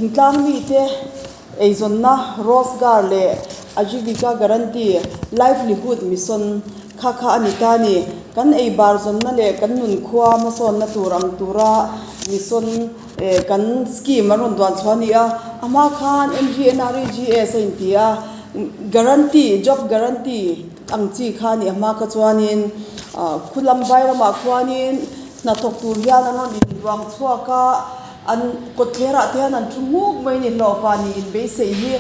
Thingtlang mite eizawnna Rozgar leh Ajivika Guarantee Livelihood Mission kha kha a ni ta a ni. Kan ei bar zawnna leh kan nunkhua hmasawnna tur ang tura mission kan scheme an rawn duan chhuah a ni a. A hma khan MGNREGS a inti a, guarantee, job guarantee ang chi kha a ni a hma kha chuanin khulam vai ramah khuanin hnathawk tur hian an rawn induang chhuak a. An kawtthlerah te hian an thu nghuk mai a ni hlawhfa niin beisei hi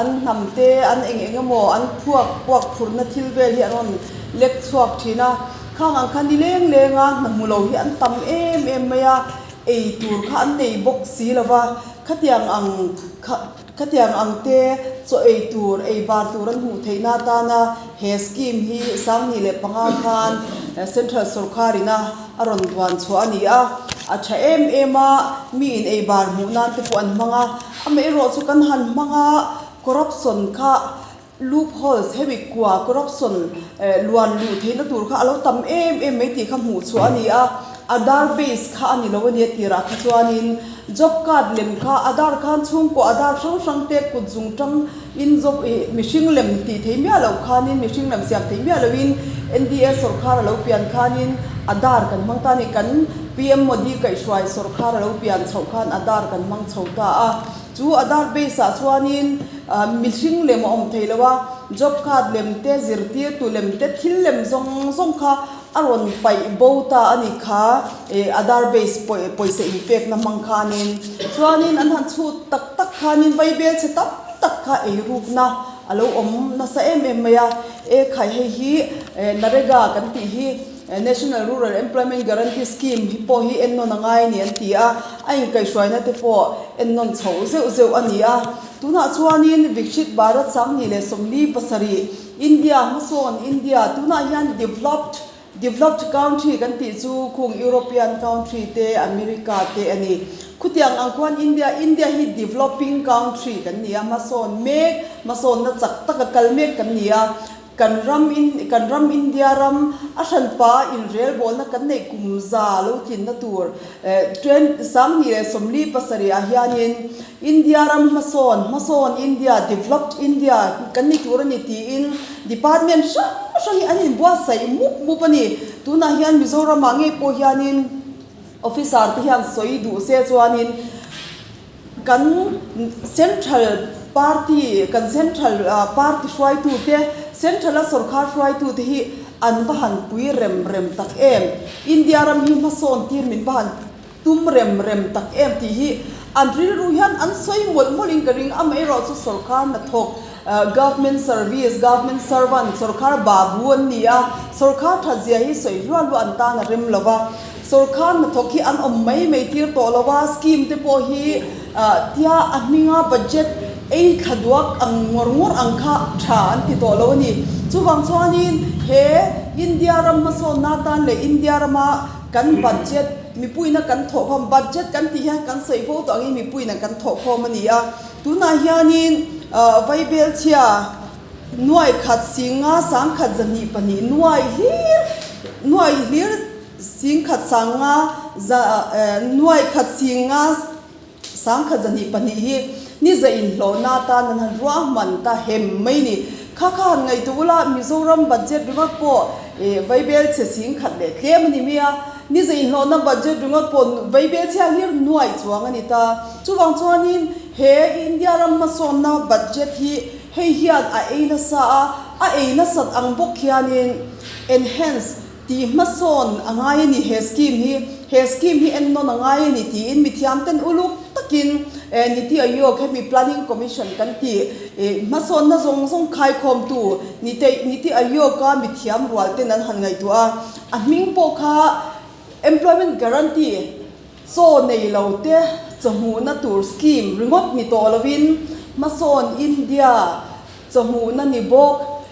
an hnam te an eng eng emaw an phuak puak phurhna thil vel hi an rawn lek chhuak thin a, khang ang kha ni leng leng a hna hmu lo hi an tam em em mai a, ei tur kha an nei bawk si lo va, khatiang ang kha khatiang ang te chaw ei tur ei bar tur an hmuh theihna atana he scheme hi 2005 khan central sawrkar ina a rawn buan chhuah a ni a, a tha em em a, mi in ei bar hmuh nan te pawh an hmang a, amaherawh chu kan han hmang a, corruption kha loop holes hemi kua corruption luan luh theihna tur kha a lo tam em em mai tih kha hmuh chhuah a ni a, Aadhaar base kha a ni lo a ni a tirah kha chuanin job card lem kha Aadhaar khan chhungkaw Aadhaar hrang hrang te kut zung tang in job ih mihring lem tih thei miah loh khanin mihring lem siam thei miah loin NDA sawrkhar a lo pian khanin Aadhaar kan hmang ta a ni. Kan PM Modi kaihhruai sawrkhar a lo pian chhoh khan Aadhaar kan hmang chho ta a. Chu Aadhaar base ah chuanin mihring lem a awm thei lo a, job card lem te, zirtirtu lem te, thil lem zawng zawng kha a rawn paih bo ta a ni kha ih Aadhaar base pawisa inpekna hmang khanin chuanin an han chhut tak tak khanin vaibel chhe tam tak kha eirukna a lo awm nasa em em mai a, e khai hei hi NAREGA kan tih hi National Rural Employment Guarantee Scheme hi pawh hi ennawn a ngai a ni an ti a, a inkaihhruaina te pawh ennawn chho zeuh zeuh a ni a, tunah chuanin Vikshit Bharat 2047 India hmasawn India tunah hian developed Developed country kan tih chu khung European country te America te a ni. Khutiang ang khuan India, India hi developing country kan ni a, hmasawn mek, hmasawnna chak taka kal mek kan ni a. Kan ram in, kan ram India ram a hranpa inrelbawlna kan neih kum za lo tlinna tur 2027 ah hianin India ram hmasawn, hmasawn India, developed India kan ni tur a ni tiin department hrang hrang hi an inbuatsaih mup mup a ni. Tunah hian Mizoramah ngei pawh hianin officer te hian sawi duh se chuanin kan central party, kan central party hruaitute, central a sorkar hruaitute hi an va han pui rem rem tak em. India ram hi hmasawn tir min va han Tum rem rem tak em tih hi an rilru hian an sawi mawlh mawlhin ka ring. Amaherawhchu sorkar hnathawk, government service, government servant, sorkar babu an ni a, sorkar that zia hi sawi hluah hluah an tan a rem lo va. Sorkar hnathawk hi an awm mai mai tir tawh lo va, scheme te pawh hi tia a hminga budget ei thla duak ang ngawr ngawr ang kha tha an ti tawh lo a ni. Chuvang chuanin he India ram hmasawnna atan leh India rama kan budget, Mipuina kan thawhkhawm, budget kan tih hian kan sawi fo tawh angin mipuina kan thawhkhawm a ni a. Tunah hianin Vaibelchhia nuai khat singa sangkhat 202 nuai hlir nuai hlir singkhat sanga za nuai khat singa 2002 hi ni za inhlawhna atan an han ruahman ta hem mai ni. Kha kha han ngaihtuah ula, Mizoram budget ringawt pawh Vaibel chhe 10,000 leh tlem a ni mai a, ni za inhlawhna budget ringawt pawh Vaibel chhia hlir nuaih chuang a ni ta. Chuvang chuanin he India ram hmasawnna budget hi hei hian a ei nasa a, a ei nasat ang bawk hianin enhance Tih hmasawn a ngai a ni he scheme hi, he scheme hi ennawn a ngai a ni tiin mithiam ten uluk takin Niti Aayog hemi Planning Commission kan tih hmasawnna zawng zawng khaikhawmtu Niti Aayog a mithiam rual ten an han ngaihtuah a, a hming pawh kha Employment Guarantee chaw nei lo te chawhmuhna tur scheme ringawt ni tawh lovin hmasawn India chawhmuhna ni bawk.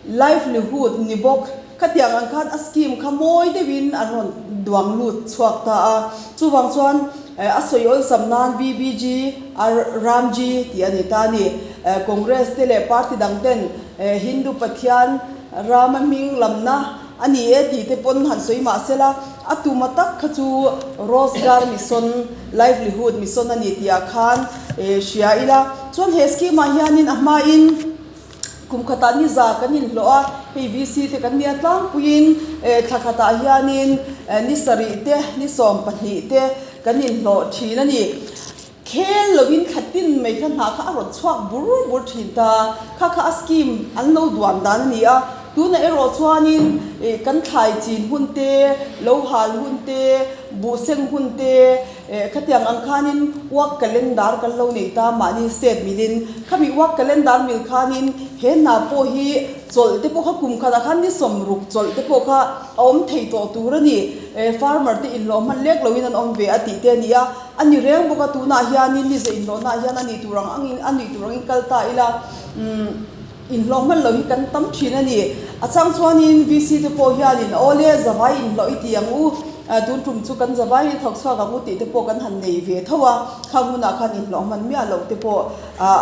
Livelihood ni bawk. Khatiang ang khan a scheme kha mawi deuhin an rawn duang lut chhuak ta a. Chuvang chuan a sawi awlsam nan BBG, Ramji tih a ni ta a ni. Congress te leh party dang ten Hindu Pathian Rama hming lamna a ni e tih te pawn han sawi mah se la. A tuma tak kha chu Rozgar Mission, Livelihood Mission a ni tih ah khan hria ila. Chuan he scheme ah hianin a hmain kum khatah ni za kan inhlawh a, hei VC te kan nia tlangpuiin thla khatah hianin ni sarih te, ni 12 te kan inhlawh thin a ni. Khel loin thla tin mai kha hna kha a rawn chhuak bur bur thin ta. Kha kha a scheme an lo duan dan a ni a. Tunah erawh chuanin kan thlai chin hun te, lo hal hun te, buh seng hun te, khatiang ang khanin work calendar kan lo nei ta mahni state milin. Khami work calendar mil khanin he hna pawh hi chawlh te pawh kha kum khatah khan ni 60 chawlh te pawh kha a awm thei tawh tur a ni. Farmer te inhlawh hman lek loin an awm ve a tih te a ni a. A ni reng bawk a, tunah hianin ni ze inhlawhnaah hian a nih tur ang angin a nih tur angin kal ta ila, umm inhlawh hman lo hi kan tam thin a ni. A chang chuanin VC te pawh hianin aw le zavai inhlawh i ti ang u, tun tum chu kan zavai hi thawk chhuak ang u tih te pawh kan han nei ve tho a, khang hunah khan inhlawh hman miah loh te pawh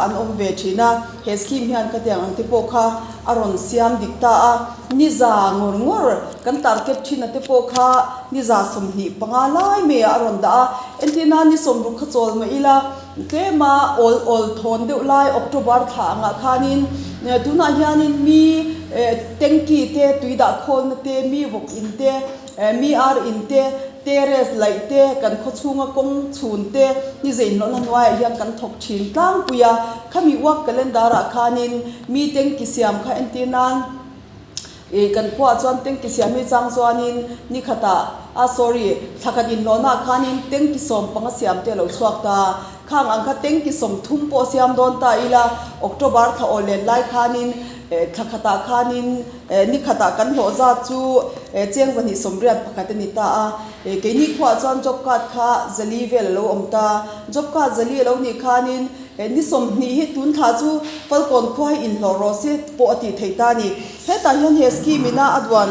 an awm ve thin a. He scheme hian khatiang ang te pawh kha a rawn siam dik ta a, ni za ngawr ngawr kan target thin a te pawh kha ni za 25 lai mai ah a rawn dah a, entirna ni 60 kha chawl mah ila tlema awl awl thawn deuh lai October thla angah khanin tunah hianin mi tanky te tui dah khawlna te mi vawk in te mi ar in te Terrace laih te, kan khaw chhunga kawng chhun te ni zeinhlawhna hnuaiah hian kan thawk thin tlangpui a. Khami work calendar ah khanin mi tanky siam kha entir nan ih kan khuaah chuan tanky siam hi chang chuanin ni khatah ah sorry thla khat inhlawhna ah khanin tanky 15 siam te a lo chhuak ta. Khang ang kha tanky 30 pawh siam dawn ta ila October thla aw len lai khanin thla khatah khanin Ni khatah kan hlawh zat chu cheng 281 a ni ta a. Keini khuaah chuan job card kha zali vel a lo awm ta. Job card zali a lo nih khanin ni 20 hi tun thla chu Falkawn khua hi inhlawh rawh se pawh a tih theih ta a ni. Hetah hian he scheme ina a duan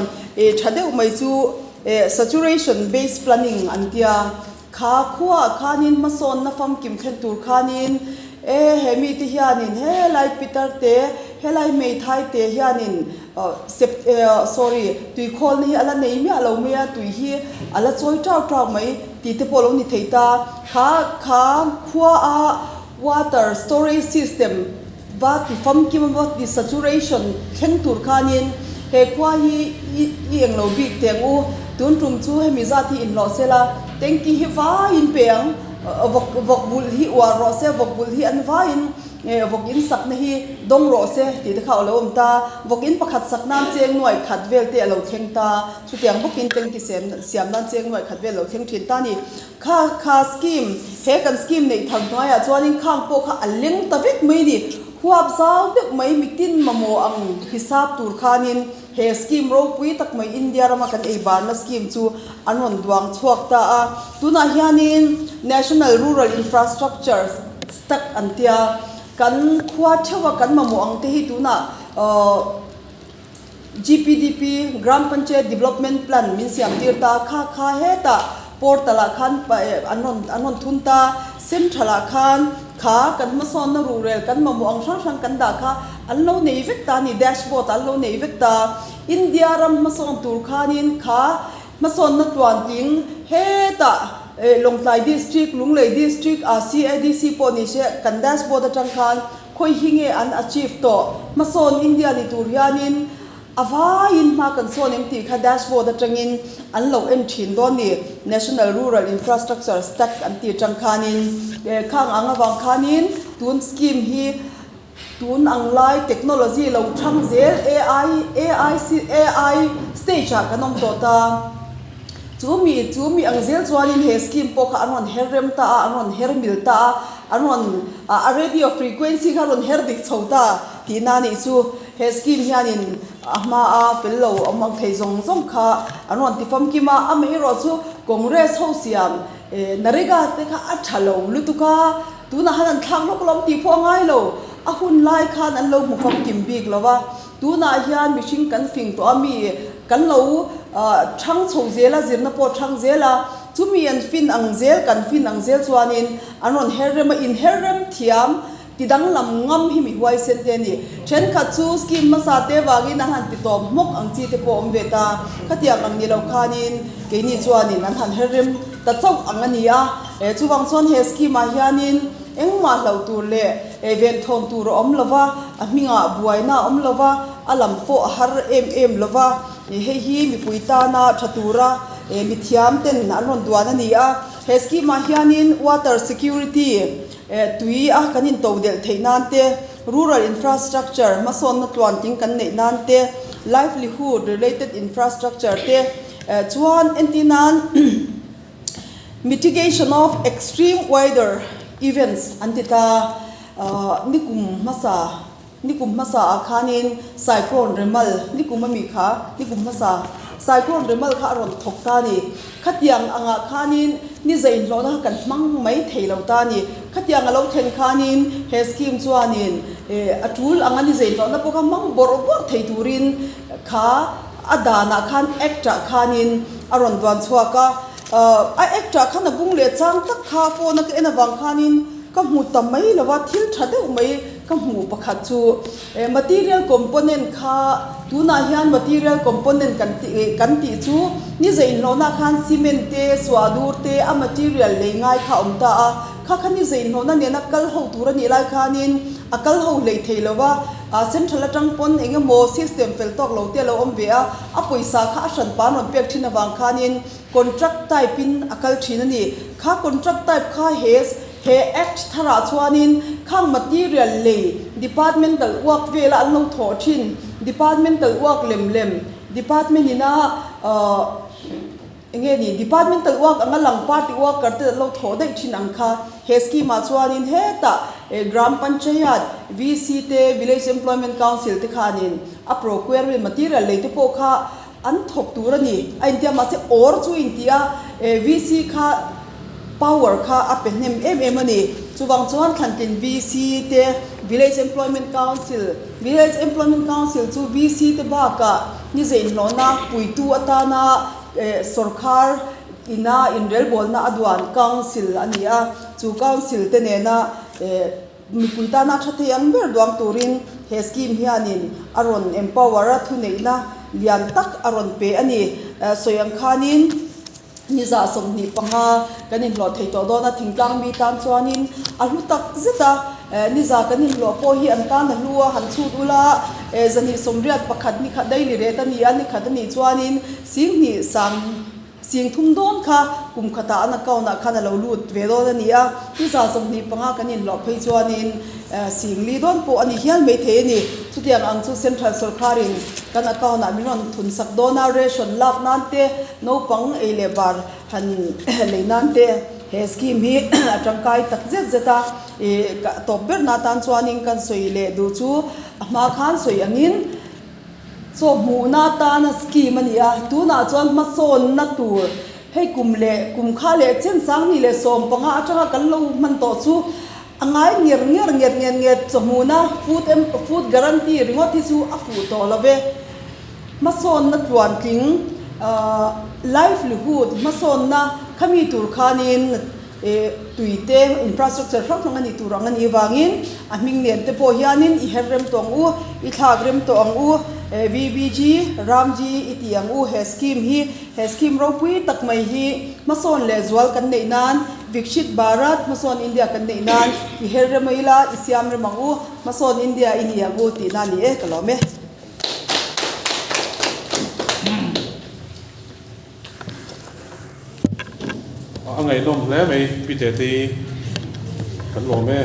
tha deuh mai chu saturation based planning an tia. Kha khuaah khanin hmasawnna famkim thlen tur khanin e he mite hianin helai pitar te, helai hmeithai te hianin sep sorry tuikhawlna hi a la nei miah lo mai a, tui hi a la chawi tau tau mai tih te pawh a lo ni thei ta. Kha kha khuaa water storage system Va ti famkim a va ti saturation thleng tur khanin he khua hi i i englo bik teh ang u, tun tum chu hemi zat hi inhlawh sela, tanky hi vaiin pe ang, vawk vawk vulh hi uar rawh se, vawk vulh hi an vaiin vawk in sakna hi dawng rawh se tih te kha a lo awm ta, vawk in pakhat sak nan cheng nuai khat vel te a lo thleng ta, chutiang bawkin tanky siam siam nan cheng nuai khat vel a lo thleng thin ta a ni. Kha kha scheme, he kan scheme neih thar hnuaiah chuanin khang pawh kha a leng ta vek mai ni. Huap zau deuh mai mitin mamawh ang hisap tur khanin he scheme ropui tak mai India rama kan ei barna scheme chu an rawn duang chhuak ta a. Tunah hianin National Rural Infrastructure Stack an tia, kan khua theuha kan mamawh ang te hi tunah GPDP, Gram Panchayat Development Plan, min siam tir ta, kha kha hetah portal ah khan an rawn an rawn thun ta, central ah khan kha kan hmasawnna ruhrel kan mamawh ang hrang hrang kan dah kha an lo nei vek ta a ni, dashboard ah an lo nei vek ta. India ram hmasawn tur khanin kha hmasawnna tluantling hetah Lawngtlai District, Lunglei District ah CADC pawh ni se kan dashboard atang khan Khawi hi nge an achieve tawh? Hmasawn India ni tur hianin a vaiin hma kan sawn em tih kha dashboard atangin an lo en thin dawn ni. National Rural Infrastructure Stack an tih atang khanin khang ang avang khanin tun scheme hi tun ang lai technology lo thang zel AI AI AI stage ah kan awm tawh ta. Chu mi chu mi ang zel chuanin he scheme pawh kha an rawn her rem ta a, an rawn her mil ta a, an rawn a radio frequency kha a rawn her dik chho ta tihna a nih chu. He scheme hianin a hma a fel lo awm ang thei zawng zawng kha an rawn ti famkim a, amaherawh chu Congress ho siam Narega te kha a tha lo lutuk a, tunah khan an thlak lawk lawm tih pawh a ngai lo, a hun lai khan an lo hmu famkim bik lo va. Tunah hian mihring kan fing tawh a mi kan lo thang chho zel a, zirna pawh thang zel a, chumi an fin ang zel, kan fin ang zel chuanin an rawn her rem a, inher rem thiam Ti danglam ngam hi mi huaisen te a ni. Thenkhat chu scheme hmasa te vangin an han ti tawp hmawk ang chi te pawh awm ve ta. Khatiang ang ni lo khanin keini chuanin an han her rem ta chauh ang a ni a. Chuvang chuan he scheme ah hianin engmah hlauh tur leh venthawn tur a awm lo va, a hmingah buaina a awm lo va, a lam pawh a har em em lo va. Hei hi mipui tana tha tura mithiam ten an rawn duan a ni a. He scheme ah hianin water security, Tui a kan into delh theih nan te, rural infrastructure hmasawnna tluantling kan neih nan te, livelihood related infrastructure te chuan entir nan mitigation of extreme weather events an ti ta nikum hmasa. Nikum hmasa ah khanin Cyclone Remal, nikum ami kha, nikum hmasa Cyclone Remal kha a rawn thawk ta a ni. Khatiang angah khanin ni zainhlawhna kha kan hmang mai thei lo ta a ni. Khatiang a lo thlen khanin he scheme chuanin a tul anga ni zainhlawhna pawh kha hmang bawrh bawrh thei turin kha a danah khan Act ah khanin a rawn duan chhuak a. A Act ah khan a bung leh chang tak kha phone a ka en avang khanin ka hmu ta mai lo va, thil tha deuh mai Ka hmuh pakhat chu material component kha tunah hian material component kan tih kan tih chu ni zeinhlawhna khan cement te suahdur te a material lei ngai kha a awm ta a, kha kha ni zeinhlawhna nena kal ho tur a nih lai khanin a kal ho hlei thei lo va, central atang pawn eng emaw system fel tawk lo te a lo awm ve a, a pawisa kha a hran pan rawn pek thin avang khanin contract type in a kal thin a ni, kha contract type kha he He Act tharah chuanin khang material lei departmental work vela an lo thawh thin, departmental work lem lem, department ina eng nge ni departmental work anga lang party worker te an lo thawh daih thin ang kha. He scheme ah chuanin hetah Gram Panchayat, VC te, Village Employment Council te khanin a procurement material lei te pawh kha an thawk tur a ni. A intia mahse or chu intia VC kha Power kha a pe hnem em em a ni. Chuvang chuan Thlantlin VC te, Village Employment Council, Village Employment Council chu VC te bakah ni zeinhlawhna puitu atana sawrkhar ina inrelbawlna a duan Council a ni a. Chu Council te nena mipui tana tha thei ang ber duang turin he scheme hianin a rawn empower a, thuneihna lian tak a rawn pe a ni. Sawi ang khanin. Ni 25 kan inhlawh thei tawh dawn a, thingtlang mi tan chuanin a hlu tak zet a, ni za kan inhlawh pawh hi an tan a hlu a, han chhut ula 281 ni khat daily rate a ni a, ni khat a nih chuanin 20 sang 30 dawn kha kum khatah an account ah khan a lo lut ve dawn a ni a, ni 25 kan inhlawh phei chuanin 40 dawn pawh a ni hial maithei a ni. Chutiang ang chu Central sawrkharin kan account ah min rawn thun sak dawn a, ration lak nan te, Naupang ei leh bar han lei nan te he scheme hi a tangkai tak zet zet a, ih tawp ber na tan chuanin kan sawi leh duh chu a hma khan sawi angin chaw hmuhna atana scheme a ni a, tunah chuan hmasawnna tur hei kum leh kum kha leh chen 2015 atanga kan lo hman tawh chu a ngai nger nger nget nget nget chaw hmuhna food food guarantee ringawt hi chu a fuh tawh lo ve. Hmasawnna tluantling, livelihood, hmasawnna khami tur khanin tui te, infrastructure hrang hrang a nih tur ang a nih avangin a hming nen te pawh hianin i her rem tawh ang u, i thlak rem tawh ang u, VBG, Ramji i tih ang u, he scheme hi, he scheme ropui tak mai hi hmasawn leh zual kan neih nan, Vikshit Bharat, hmasawn India kan neih nan i her rem ila, i siam rem ang u, hmasawn India i ni ang u tihna a ni e, ka lawm e. A ngaihnawm hle mai Pi Tete-i kan lawm e.